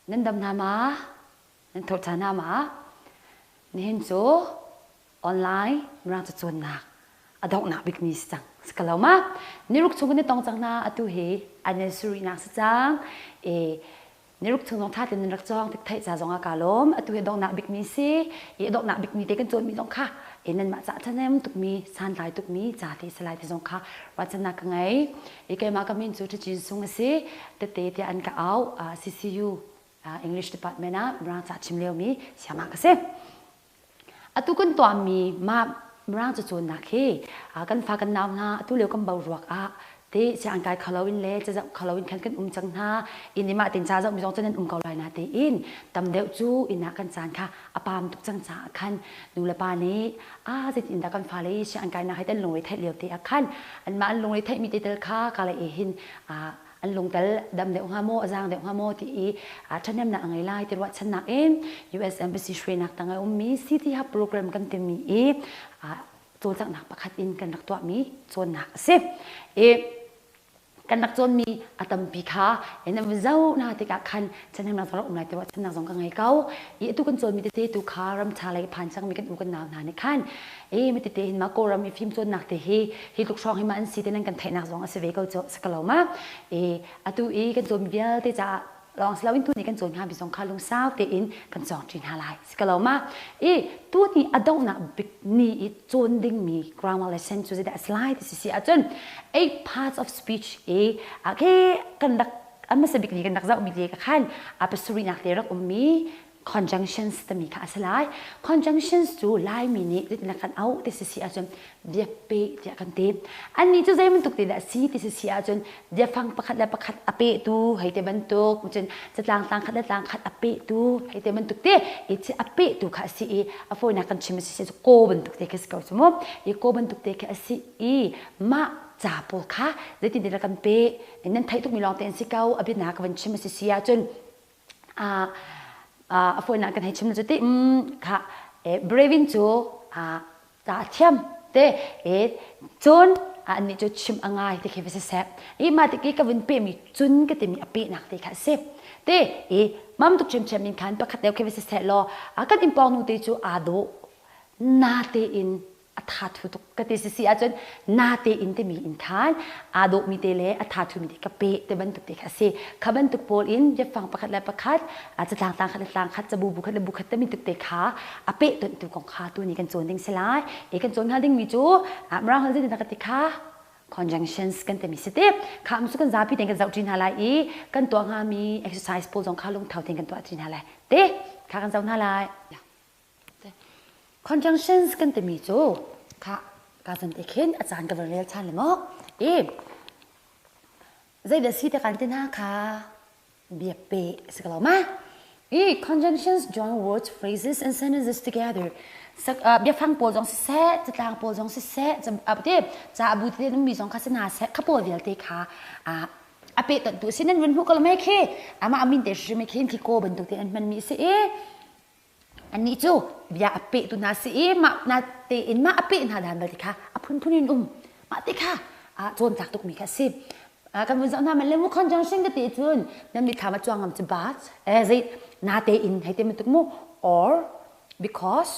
Nan dam hna ma? Nan thawh ṭhan hna ma? Nihin cu online mirang cacawnnak a donghnak bik ni si cang. Si ka lo ma? Niruk chung kan i tong cang hna atu hi an in surinak si cang. E niruk chung zong ṭha tein nan rak cawng tik theih ca zong ah kaa lawm. Atu hi donghnak bik ni si. I donghnak bik ni te kan cawnmi zong kha e nanmah ca ṭhahnem tukmi santlai tukmi ca te si lai ti zong kha ruahchannak ka ngei. I keimah ka min cu Ṭhacin Sung a si. Tete tiah an ka auh. CCU English Department ah Mirang ca chim liomi siama ka si. Atu kan tuahmi mah Mirang cacawnnak hi kan fa kan nau hna atu lio kan boruak ah te sianginn kai kho loin le cazoh kho loin khan kan um cang hna. Inn i mah tin ca zohmi zong cu nan um ko lai na tiin tam deuh cu inn ah kan caan kha a paam tuk cang caah khan nu le pa nih a zeitin dah kan fale i sianginn kainak he an lungre theih lio te ah khan anmah an lungre theihmi te tel kha ka le e hin an lungtel dam deuh hnga maw a zaang deuh hnga maw ti i ṭhahnemnak a ngei lai ti ruahchannak in US Embassy hruainak tang a ummi City Hub program kan timi i cawlcanghnak pakhat in kan rak tuahmi cawnnak a si. I kan rak cawnmi a tampi kha in an zoh hna tikah khan ṭhahnemnak zong rak um lai ti ruahchannak zong ka ngei ko. I atu kan cawnmi tete tu kha ram ṭha lei phan cangmi kan u kan nau hna nih khan e mi tete hin ma Kawlram i fim cawnnak te hi hi tluk hrawng hi ma an si te nan kan theihnak zong a si ve ko cu si ko lo ma e atu i kan cawn vialte caah lawng si loin tu ni kan cawn hnga mi zong kha lungsau tein kan cawng ṭi hna lai si ko lo ma i tu ni a donghnak bik ni i cawn dingmi grammar lesson cu zeidah a si lai ti si si ahcun eight parts of speech i a ke kan rak a hmasa bik ni kan rak zohmi te ka khan a pasarihnak te rak ummi conjunctions timi kha a si lai. Conjunctions cu Laimi nih zeitin kan auh ti si si ahcun biape tiah kan ti. Annih cu zei bantuk te dah si ti si si ahcun biafang pakhat le pakhat a pehtu hei te bantuk cun catlang tlang khat le tlang khat a pehtu hei te bantuk te i a pehtu kha a si i a fawinak kan chim si si ko bantuk te khi si ko cu mu. I ko bantuk te khi a si i mah ca pawl kha zeitin dah kan peh nan theih tukmi lawng te an si ko a biana ka van chim a si si ahcun a fawinak kan hei chim cu ti kha Brevin cu ta thiam te e cun annih cu chim a ngai ti khi va si seh i mah ti ka vun pehmi cun ka timi a pehnak te kha a si te i mam tuk ṭhiamṭhiam in khan pakhat deuh khi va si seh law kan innpawng nu te cu aa dawh na tein a tha thu tuk ka ti si ahcun na te in timi in khan aa dawhmi te le a tha thumi te ka pe te bantuk te kha a si kha bantuk pawl in biafang pakhat le pakhat catlang tlang khat le tlang khat cabu bu khat le bu khat timi tuk te kha a peh tonh tu kong kha tu ni kan cawn ding si lai i kan cawn hnga ding mi cu mirang holh zeitin ka ti kha conjunctions kan timi si te kha mu su kan zapi ten kan zoh ṭi hna lai i kan tuah hngami exercise pawl zong kha lungtho ten kan tuah ṭi hna lai te kha kan zoh hna lai Conjunctions kan timi cu kha ka zan te khin a caan ka van rel ṭhan le maw i zeidah si te kan ti hna kha biape a si ko lo ma i conjunctions join words phrases and sentences together sak biafang pawl zong siseh catlang pawl zong siseh te ca bu te mi zong kha si hna seh kha pawl vialte kha a peh tu si nan vun hmuh ko lo me khi amah min te hrim khin khi ko bantuk te an hman mi si i Annih cu bia a pehtu hna si i mah na tein mah a peh hna dan belte kha a phunphun in um. Mah ti kha cawntlak tukmi kha a si. Kan vun zoh hna man le mu conjunction ka ti cun nan mitthlam a cuang ngam cu but zei na tein hei ti bantuk mu or because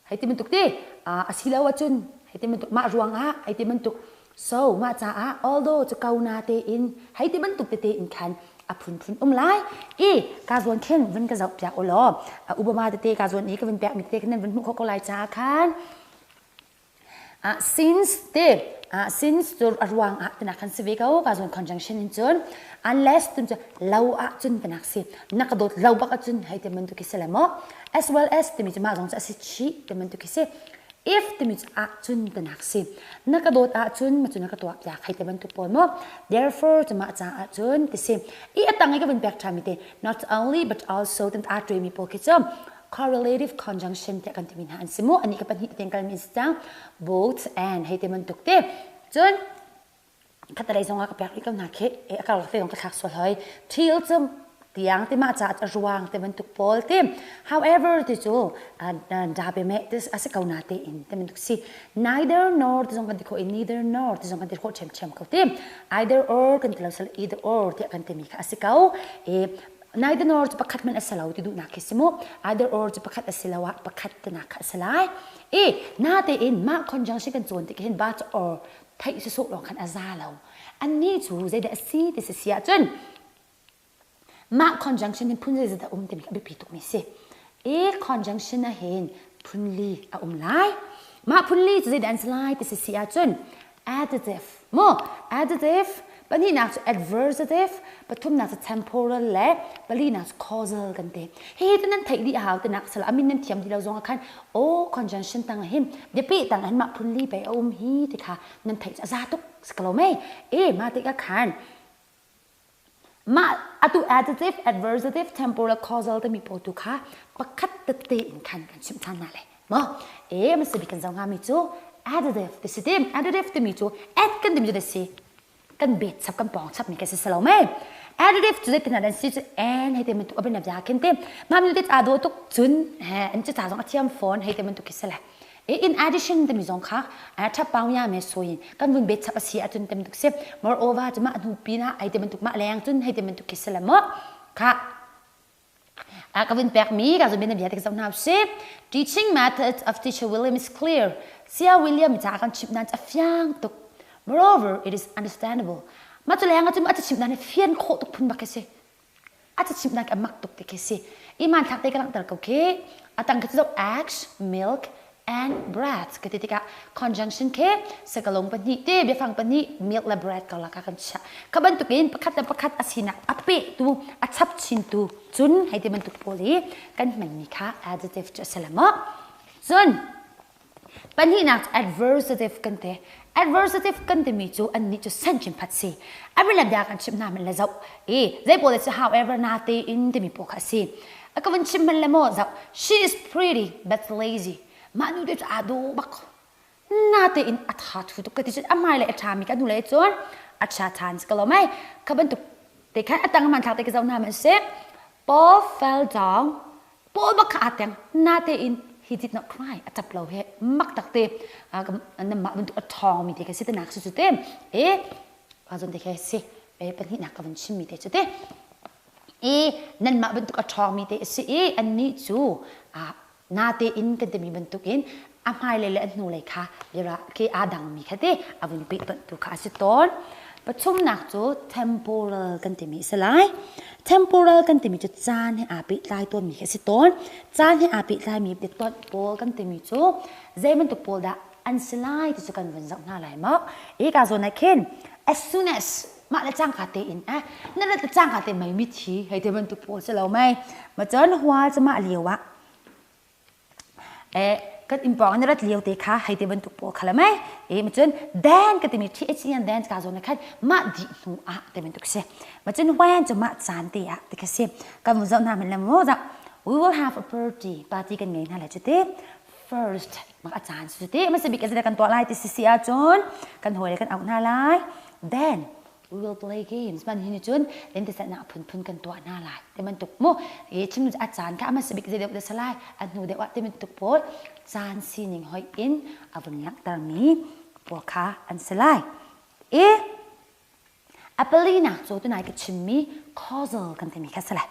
hei ti bantuk ti asilo ahcun hei ti bantuk mah ruangah hei ti bantuk So mah caah although cu ko na tein hei ti bantuk tete in khan a phunphun um lai i ka zawn khin vun ka zoh piak u law Obama tete ka zawn i ka vun pek mi tete khan nan vun hmuh khawh ko lai caah khan since te since cu a ruang ah tinak khan si ve ko ka zawn conjunction in cun unless tun cu lo ah cun tinak si na ka dawt lo bak ahcun hei ti bantuk khi si le maw as well as timi cu mah zong cu a si chih ti bantuk khi si If timi cu ahcun tinak si. Na ka dawt ahcun ma cu na ka tuah piak hei ti bantuk pawl maw. Therefore cu mah caah cun ti si. I a tang i ka vun pek ṭhan mi te not only but also tin aa ṭuai mi pawl khi cu correlative conjunction tiah kan timi hna an si mu. Anih ka pahnih te kalmi an si cang. Both and hei ti bantuk te. Cun khatalei zongah ka pek rih ko hna khi a karlak te zong ka thlak sual hoi thil cu tiang ti mah caah a ruang te bantuk pawl ti however ti cu da pe me ti a si ko na te in te bantuk si neither nor ti zong kan ti khawh i neither nor ti zong kan ti khawh ṭhiamṭhiam ko ti either or kan ti lo sal either or tiah kan timi kha a si ko i. Neither nor cu pakhat hmanh a si lo ti duhnak khi si mu. Either or cu pakhat a si lo ah pakhat tinak kha a si lai. I natein mah conjunction kan cawn tik hin but or theih sawsawh lawng khan a za lo. Annih cu zeidah a si ti si si ahcun mah conjunction hin phun zeizat a um timi a biapi tukmi si. I conjunction ah hin phunli a um lai. Mah phunli cu zeidah an si lai ti si si ahcun additive mu additive pahnihnak cu adversative pathumnak cu temporal le palinak cu causal kan ti hihi tu nan theih dih a hau tinak sal amin nan thiam ti lo zong ah khan o conjunction tang hin biapi tang hin mah phunli pe a um hi ti kha nan theih a za tuk siklo mei e ma tikah khan Mah atu adjective, adversative, temporal, causal timi pawl tu kha pakhat tete in khan kan chimh ṭhan hna lai. Maw? E hmasa bik kan zoh hngami cu adjective ti si tim. Adjective timi cu add kan timi cu da si. Kan bet chap kan pawng chapmi ka si si lo mei. Adjective cu zeitin an si cu an hei te bantuk abin abia khin te. Mah mi te aa dawh tuk cun he an cu ca zong a thiam fawn hei te bantuk khi si le. In addition timi zong kha ṭhappang ya me soin kan vun bet chap a si ahcun tem tuk si. Moreover cu mah hnu pinah ai te bantuk mah leng cun hei te bantuk khi si le maw kha ka vun pek mi ka zun bia tik zoh hna si. Teaching methods of teacher William is clear. Sia William ca kan chimh nan a fiang tuk. Moreover, it is understandable. Mah cu leng ahcun a chimh nan fian khawh tuk phun bak khi si. A cachimhnak a mak tuk ti khi si. I hmanthlak te ka langhter ko khi. A tang khi cu eggs, milk, and bread ka ti tikah conjunction khi sakalung pahnih te biafang pahnih milk le bread ko lak ah kan chiah. Kha bantukin pakhat le pakhat a sinak a pehtu, a chap chintu cun hei ti bantuk pawl hi kan hmanmi kha adjective cu a si le maw. Cun Pahnihnak cu adversative kan ti. Adversative kan timi cu annih cu sanchin phat si. A le bia kan chimh hna man le zoh. I zei pawl cu however na te in timi pawl kha a si. A ka vun chim man le maw zoh. She is pretty but lazy. Mah nu te cu aa dawh bak. Na te in a tha thu tuk ka ti cun a hmai le a ṭha mi ka nu le cun a ṭha ṭhan si ko lo mei. Kha bantuk te khan a tang man thlak te ka zoh hna man si. Paul fell down Paul bak kha aa teng. Natein he did not cry. A ṭap lo he mak tak te namah bantuk a ṭhawngmi te kha si te nak si cu te. E azon te kha si. E pahnihnak ka van chimmi te cu te. E nanmah bantuk a ṭhawngmi te a si i annih cu natein kan timi bantukin a hmailei le a hnulei kha bia khi aa dangmi kha te a vun pehtonhtu kha a si tawn. Pathumnak cu temporal kan timi a si lai. Temporal kan timi cu caan he aa pehtlai tawnmi khi a si tawn. Caan he aa pehtlaimi biatonh pawl kan timi cu zei bantuk pawl dah an si lai ti cu kan vun zoh hna lai maw? Hika zawn ah khin as soon as mah le cangka tein eh na rat le cangka te mei mithi hei te bantuk pawl si lo mei. Ma cun hua cu mah lio ah Kan inn pawng in rat lio te kha hei te bantuk pawl kha le mei e ma cun dan ka timi THEN dan ka zawn khan mah dih hnu ah te bantuk si ma cun when cu mah caan te ah ti kha si kan mun zoh hna men le mu za we will have a party party kan ngei hna le cu te first mak a caan su te ma si bik kan tuah lai ti si si ahcun kan hawi le kan auh hna lai then we will play games man hi ni cun lentecelhnak phunphun kan tuah hna lai ti bantuk mu e chim a caan kha ama sabik zei deuh da salai a hnu deuh ah ti bantuk pawl caan sining hoi in a vun langhtermi pawl kha an si lai e a palinak cu tunai ka chimmi causal kan timi kha si lai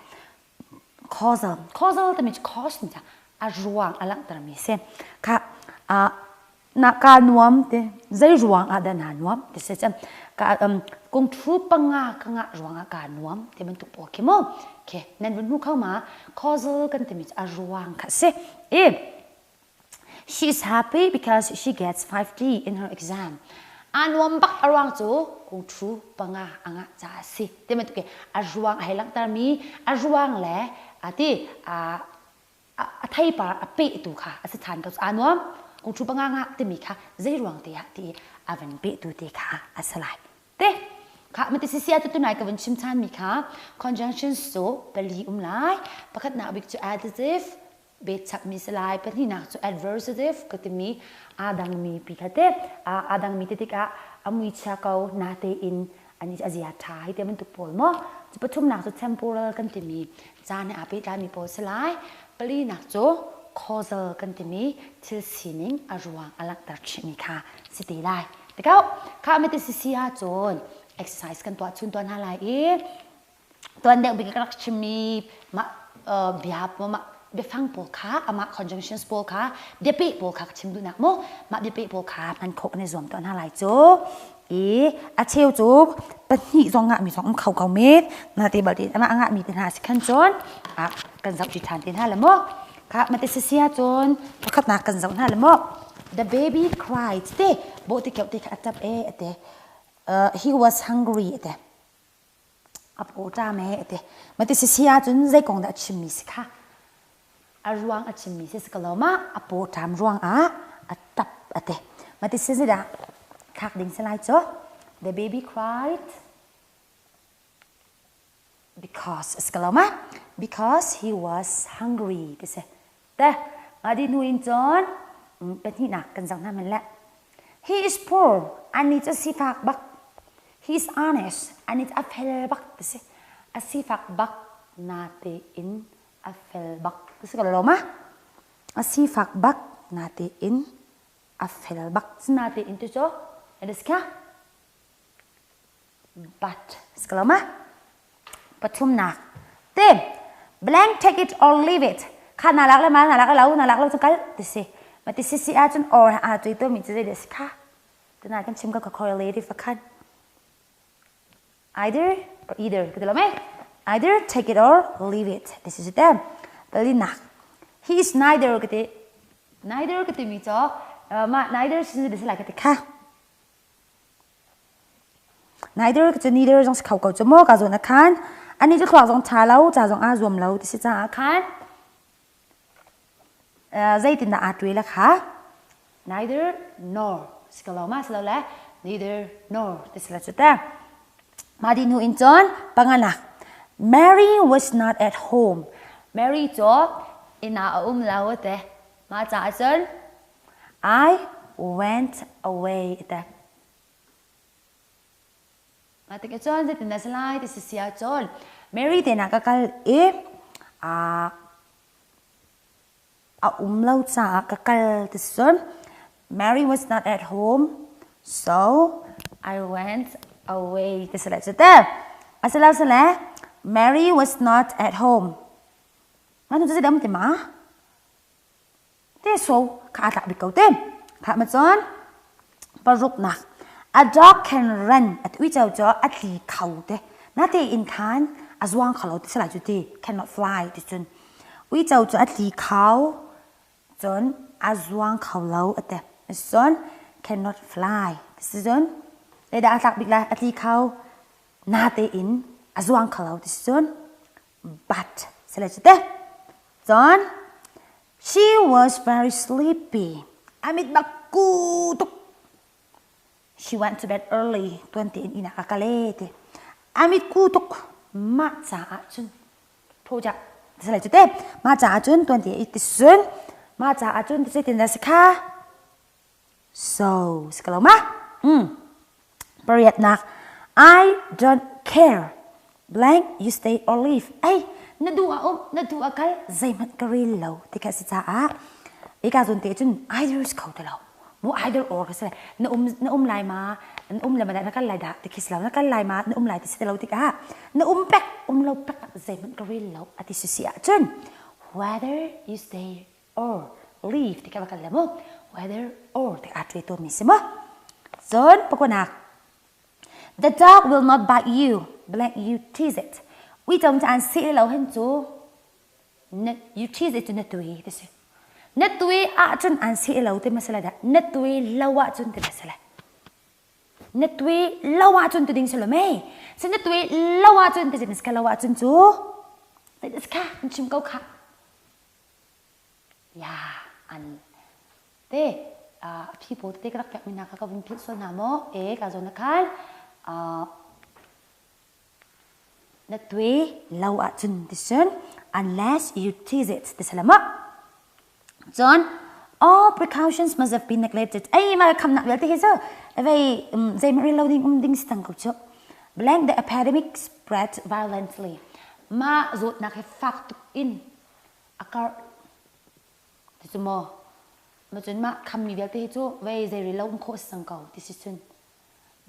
causal causal timi cu cause ni a ruang a langhtermi si kha na ka nuam ti zei ruang ah dah naa nuam ti si cun ka kung thu panga ka ngah ruang ah kaa nuam ti bantuk pawl khi mu khi nan vun hmu kho ma causal kan timi cu a ruang kha si i she is happy because she gets 5D in her exam a nuam bak a ruang cu kung thu panga a ngah caah si ti bantuk a ruang a hei langhtermi a ruang le a ti a a theipar a pehtu kha a si ṭhan ko aa nuam kungṭhu panga nga timi kha zei ruang te ah ti a van pehtu te kha a si lai te kha mati sisi tu tunai ka van chim ṭhan mi kha conjunctions cu pali um lai pakhatnak bik cu adjective betchap mi si lai pahnihnak cu adversative ka timi aa dangmi pi kha te aa dangmi te tikah a mui chia ko na te in an i a zia ṭha hi te bantuk pawl maw cu pathumnak cu temporal kan timi caan he aa pehtlaimi pawl si lai palinak cu causal kan timi thil sining a ruang a langhter chihmi kha si te lai tikau kha mete sisi ah cun exercise kan tuah chun tuah hna lai i. Tuan deuh bik ka rak chimmi mah bia mah biafang pawl kha amah conjunctions pawl kha biapeh pawl kha ka chim duhnak mu mah biapeh pawl kha hman khawh kan i zuam tawn hna lai cu i a cheu cu pahnih zong ngahmi zong um kho ko men na te bal te amah ngahmi te hna si khan cun kan zoh ṭi ṭhan te hna le mu kha mate sisia cun pakhatnak kan zoh hna le mu the baby cried te bawh te keuh te kha a ṭap e ate he was hungry ate A pawṭam he a ti. Mati sisi ahcun zei kong dah a chimmi si kha? A ruang a chimmi si si ko lo ma? A pawṭam ruang ah a ṭap a ti. Mati si zeidah thlak ding si lai cu? The baby cried because a si ko lo ma? Because he was hungry ti si. Te, mah dih hnu in cun pahnihnak kan zoh hna hmanh le. He is poor. Anih cu sifak bak. He is honest. Anih cu a fel bak ti si. A sifak bak natein a fel bak ti si ko lo ma? A sifak bak natein a fel bak. Natein tu cu it is kha But si ko lo ma? Pathumnak. Te blank take it or leave it. Kha na lak le ma na lak lo na lak lo cu kal ti si. Ma ti si si ahcun or aa tui to mi cu zei si kha. Tuna kan chim ka ka correlative khan. Either or either ka ti lo me. Either take it or leave it. This is it. Palinak. He is neither ka ti. Neither ka ti mi cu ma neither sin si lai ka ti kha. Neither cu neither zong si kho ko cu maw ka zawn ah khan anih cu thluak zong ṭha lo ca zong aa zuam lo ti si caah khan zeitindah aa ṭuai le kha neither nor si ko lo ma si lo le neither nor ti si le cu te mah dih hnu in cun panganak Mary was not at home Mary cu inn ah a um lo te mah caah cun I went away te. Mah tikah cun zeitin dah si lai ti si si ahcun Mary te nah ka kal i a um lo caah ka kal ti si cun Mary was not at home so I went away ti si lai cu te. Asilo sile Mary was not at home. Mah nu cu zeidah um ti ma? Te so kha aa tlak bik ko te. Kha ma cun paruknak a dog can run a uico cu a tli kho te. Nate in khan a zuang kho lo ti salai cu ti cannot fly ti cun uico cu a tli kho cun a zuang kho lo ate. Cun cannot fly ti si cun zeidah aa tlak bik lai a tli kho nate in a zuang kho lo ti si cun but sile cu te. Cun She was very sleepy. A mit bak ku tuk. She went to bed early. Tuan tein inn ah ka kal e ti. A mit ku tuk. Mah caah cun project sile cu te. Mah caah cun tuan te i ti sun. Mah caah cun zeitin dah si kha? So, si ko lo ma? Pariatnak. I don't care. Blank, you stay or leave. Ei, na duh ah um, na duh ah kal, zeihmanh ka rel lo ti kha si caah ika zawn te cun either si kho ti lo. Mu either or ka si lai. Na um na um lai ma, na um le ma dah na kal lai dah ti khi si lo. Na kal lai ma, na um lai ti si ti lo tikah na um pek, um lo pek zeihmanh ka rel lo ati si si ahcun whether you stay or leave ti kha va kal le mu whether or ti aa ṭuai tawnmi si mu cun pakuanak the dog will not bite you blank you tease it uico cu an seh lo hen cu you tease it cu na tui ti si na tui ahcun an seh lo ti masala dah na tui lo ahcun ti masala na tui lo ahcun ti ding si lo mei si na tui lo ahcun ti si lo ahcun cu kha an chim ko kha Ya, an te phi pawl tete ka rak pekmi hna kha ka vun philh sual hna maw? E, ka zawn na khan na tui lo ahcun ti cun unless you tease it ti salam ah. Cun all precautions must have been neglected. Ei, mah khamnak vialte hi cu vei zeihmanh rel lo ding um ding si cang ko cu. Blank the epidemic spread violently. Mah zawtnak hi fak tuk in a karh ti cu maw ma cun mah khammi vialte hi cu vei zei lo um khawh si cang ko ti si cun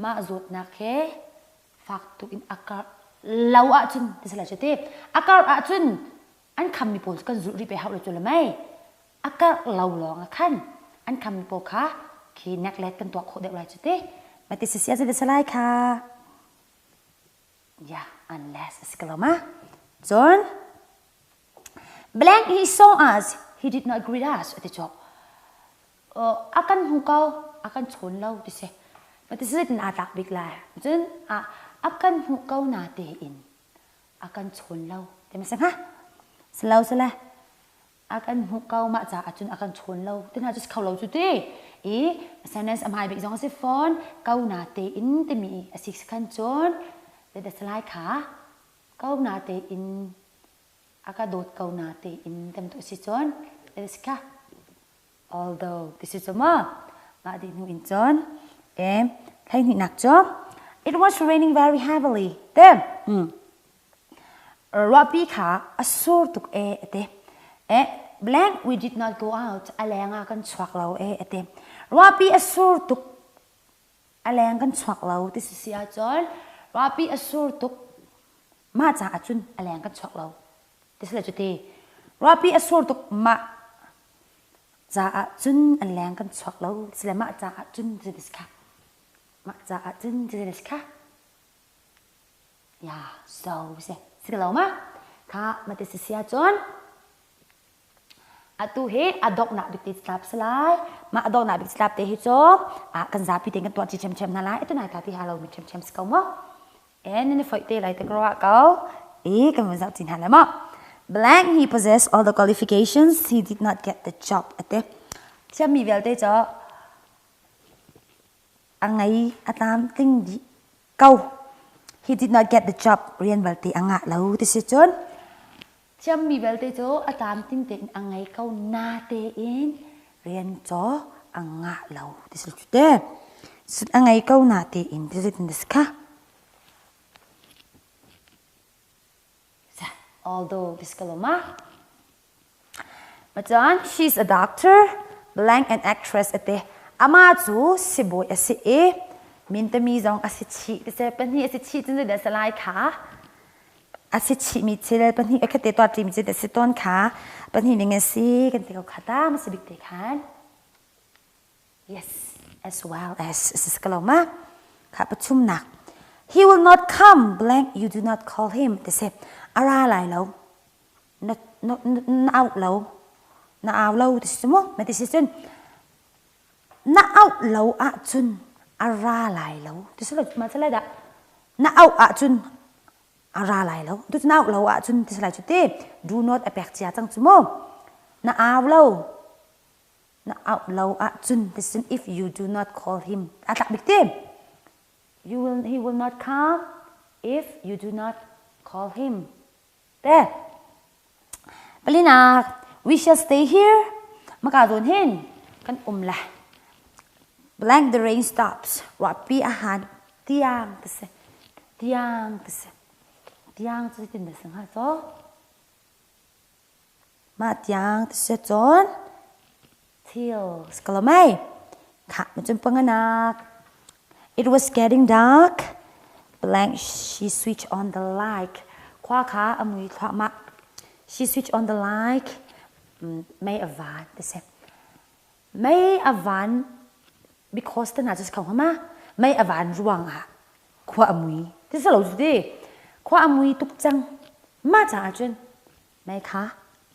mah zawtnak he fak tuk in a karh. Lo ahcun ti si lai cu ti. A karh ahcun an khammi pawl cu kan zulh rih pe hau lo cu le mei. A karh lo lawng ah khan an khammi pawl kha khi neklet kan tuah khawh deuh lai cu ti. Ma ti si si a si lai kha. Yeah, unless a si ko lo ma. Cun blank he saw us, he did not greet us a ti cawk. A kan hmu ko, a kan chawn lo ti si. Ma ti si tin aa tlak bik lai. Cun a kan hmuh ko na tein a kan chawn lo ti ma si hnga? Si lo si le a kan hmuh ko mah caah cun a kan chawn lo ti hna cu si kho lo cu ti. I sentence a hmai bik zong a si fawn ko na tein timi a si khan cun le salai kha ko na tein a ka dawt ko na tein tam tu si cun le si kha although ti si cu maw mah dih hnu in cun e hleihnihnak cu it was raining very heavily te Ruahpi kha a sur tuk e a ti. E, blank we did not go out a leng ah kan chuak lo e a ti. Ruahpi a sur tuk a leng kan chuak lo ti si si ahcun ruahpi a sur tuk mah caah cun a leng kan chuak lo ti si le cu ti. Ruahpi a sur tuk mah caah cun an leng kan chuak lo ti si le mah caah cun ti si kha. Mah caah cun ti si kha. Ya, so si. Si lo ma? Kha mate si sia cun atu hi a donghnak bik te tlap si lai. Mah a donghnak bik tlap te hi cu a kan zapi te kan tuah chi ṭhiamṭhiam hna lai. Atu nai ta ti ha lo mi ṭhiamṭhiam si ko mu. E ni ni foih te lai te ka ruah ko. E kan vun zoh ti hna lai ma. Blank he possessed all the qualifications he did not get the job ate. Thiammi vialte cu a ngei a tlamtling dih ko. He did not get the job rian belte a ngah lo ti si cun thiammi belte cu a tlamtling tein a ngei ko natein rian cu a ngah lo ti si cu te. A ngei ko natein ti si ti si kha. Although this kaloma. Macun she's a doctor, blank an actress ate. Ama cu sibawi a si i mintami zong a si chih ti se pahnih a si chih cun zeidah si lai kha a si chihmi thil pahnih a khate tuah ṭimi cu si tawn kha pahnih ning a si kan ti ko kha ta ma si bik te khan Yes, as well as si ko ma. Kha pathumnak. He will not come blank you do not call him ti si. A ra lai lo. Na na na auh lo. Na au lo ti si mu. Ma ti si cun na auh lo ahcun a ra lai lo. Ti si lo ma si lai dah. Na auh ahcun a ra lai lo. Tu na auh lo ahcun ti si lai cu ti. Do not a pek cia cang cu mu. Na au lo. Na auh lo ahcun listen if you do not call him a tlak bik ti you will he will not come if you do not call him te palinak we shall stay here maka zawn hin kan um la blank the rain stops ruahpi a han tiang ti si tiang ti si tiang cu tin da sing ha so Mah tiang ti si cun thil si ko lo mei. Khah macun panganak. It was getting dark. Blank she switched on the light. Khua kha a mui thluahmah. She switched on the light. Mei a van ti si. Mei a van because te hna cu si kho hnga ma? Mei a van ruang ah khua a mui. Ti si lo cu ti. Khua a mui tuk cang. Mah caah cun mei kha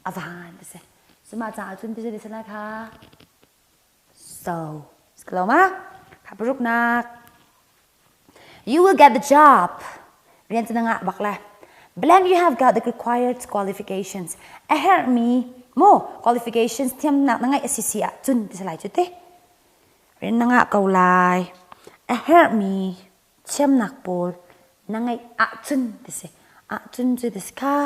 a van ti si. Cu mah caah cun ti si ti si lai kha. So, si lo ma? Kha paruknak. You will get the job. Rian cu na ngah bak lai. Blank you have got the required qualifications. A herhmi mu qualifications thiamnak na ngeih a si si ahcun ti si lai cu ti. Rian na ngah ko lai. A herhmi thiamnak pawl na ngeih ahcun ti si. Ahcun cu ti si kha.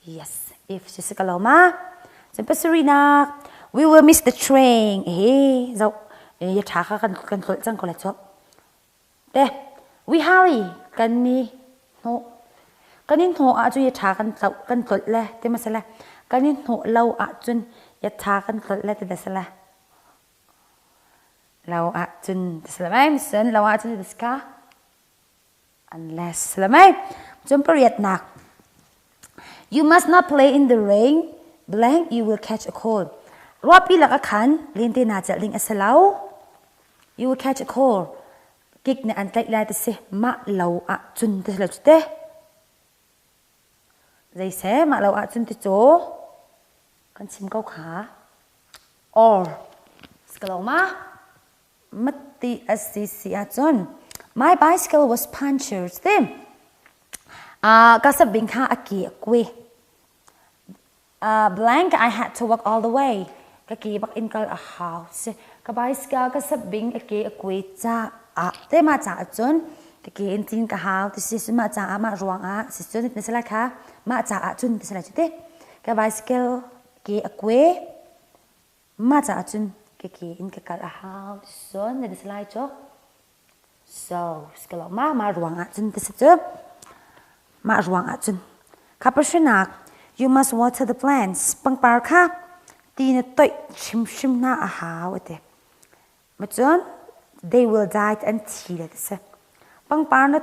Yes, if si si ka lo ma. Cun pasarihnak, we will miss the train. He, zo, ya tha kha kan kan tlolh cang ko lai cu. Te, we hurry kan ni hnawh. Kan in hnawh ahcun ya tha kan tloh kan tlolh le ti ma sale. Kan in hnawh lo ahcun ya tha kan tlolh le ti da sale. Lo ahcun ti sale mai misen lo ahcun ti ka. Unless la mei. Cun pariatnak. You must not play in the rain blank you will catch a cold. Ruahpi lak ah khan lente naa celh ding a si lo. You will catch a cold. Kik nih an tlaih lai ti si mah lo ah cun ti si lo cu te. Zeiseh mah lo ahcun ti cu kan chim ko kha. Or si ko lo ma? Mati a si si ahcun my bicycle was punctured ti. Ka sabing kha a ke a kue. Blank I had to walk all the way. Ka ke bak in kal a hau. Si ka bicycle ka sabing a ke a kue caah te ma caah cun ka ke in tin ka hau ti si si ma caah mah ruang ah si cun ti sala kha mah caah cun ti sala cu te ka bicycle ke a kue mah caah cun ka ke in ka kal a hau ti cun na ti salai cu So, si lo ma mah ruang ah cun ti si cu. Mah ruang ah cun. Kha pasrinak, you must water the plants. Pangpar kha ti na toih hrimhrim hna a hau a ti. Macun they will die an thi le ti si. Pangpar na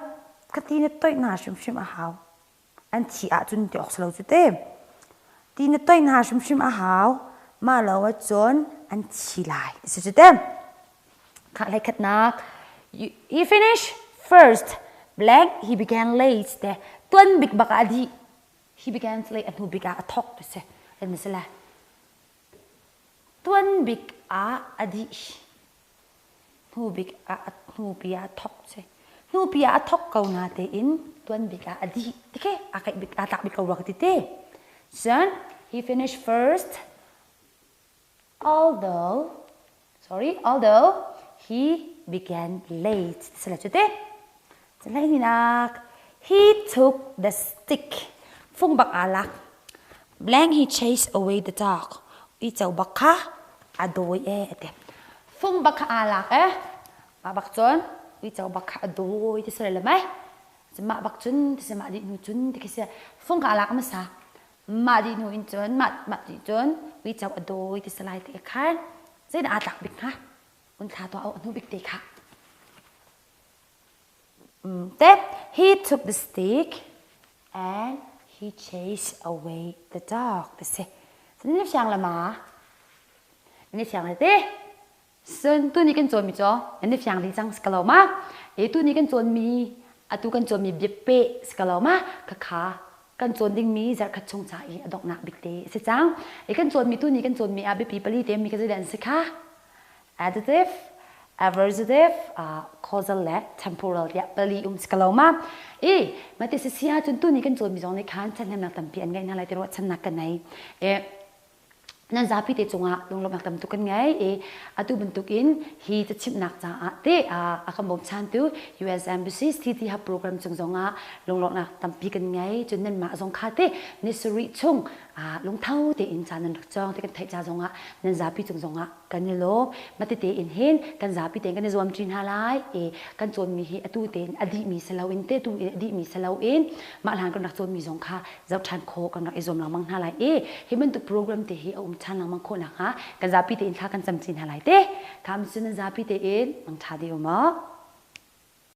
kha ti na toih hna hrimhrim a hau. An thi ahcun ti awk si lo cu te. Ti na toih hna hrimhrim a hau. Mah lo ahcun an thi lai ti si cu te. Khah hlei khatnak. He finished first. Blank he began late te. Tuan bik bak ah a dih. He began late a hnu bik ah a thok ti si. Kan si lai. Tuan bik ah a dih. Hnu bik ah hnupi ah a thok si. Hnupi ah a thok ko na tein tuan bik ah a dih. Ti khi aa kaih bik aa tlak bik ko rua ka ti te. Cun he finished first although sorry although he began late ti si la cu te. Cun hleihnihnak he took the stick fung bak aa lak. Blank he chased away the dog. Uico bak kha a dawi e a ti. Fung bak kha aa lak e. Mah bak cun uico bak kha a dawi ti si le mei. Mah bak cun ti si mah dih hnu cun ti khi si. Fung kha aa lak hmasa. Mah dih hnu in cun mah mah dih cun uico a dawi ti si lai ti khan zeidah aa tlak bik hnga? Un thla tuah hnu bik te kha. Te he took the stick and he chased away the dog ti si. Ni fiang le ma? Ni fiang le te? Sun tu ni kan cawn mi cu ni fiang ding cang si ko lo ma? E tu ni kan cawn mi atu kan cawn mi biape si ko lo ma? Khakha kan cawn ding mi zarhkhat chung ca i a donghnak bik te si cang. E kan cawn mi tu ni kan cawn mi ah biapi pali te mi ka zei an si kha? Additive, adversative, causal le temporal tiah pali um si ko lo ma? I mati si si ahcun tu ni kan cawn mi zong nih khan ṭhathnemnak tampi an ngeih hna lai ti ruahchannak ka nei. E nan zapi te cungah lunglawmhnak tam tuk kan ngei i atu bantukin hi cachimhnak caah te a kan bawmchantu US Embassy CT Hub program cung zongah lunglawmhnak tampi kan ngei. Cun nanmah zong kha te ni sarih chung lungtho tein ca nan rak cawng ti kan theih ca zongah nan zapi cung zongah kan i lawm. Matete in hin kan zapi tein kan i zuamṭi hna lai i kan cawnmi hi atu tein a dihmi si loin te tu in a dihmi si loin mah hlan kan rak cawnmi zong kha zoh ṭhan khawh kan rak i zuam lengmang hna lai i hi bantuk program te hi a um ṭhan lengmang khawh nakhnga kan zapi tein thla kan camci hna lai te. Tham cun nan zapi tein mangṭha dih u maw?